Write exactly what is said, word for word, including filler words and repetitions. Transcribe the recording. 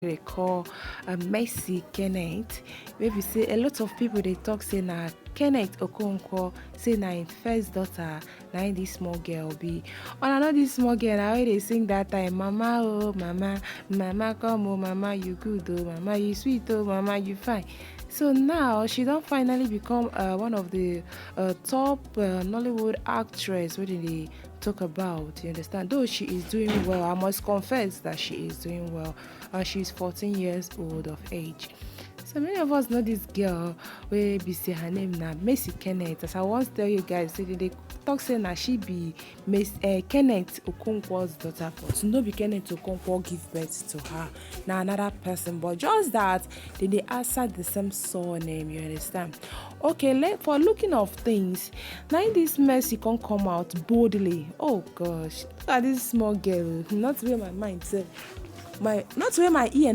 They call uh, Mercy Kenneth. Maybe say a lot of people they talk say na Kenneth Okonkwo, say na im first daughter, na im this small girl be. And I know this small girl, na wey they sing that time, "Mama oh, mama, mama come oh, mama you good oh, mama you sweet oh, mama you fine." So now she don finally become uh, one of the uh, top uh, Nollywood actress wey dem dey talk about, you understand? Though she is doing well, I must confess that she is doing well. Uh, she is fourteen years old of age. So many of us know this girl wey be say her name na Mercy Kenneth. As I once tell you guys, say they talk say na she be Miss uh, Kenneth Okonkwo's daughter, but no be Kenneth Okonkwo give birth to her. Na another person, but just that they dey answer the same surname. You understand? Okay, let, for looking of things, now this Mercy can come out boldly. Oh gosh, look at this small girl. Not where my mind said. My not where my ear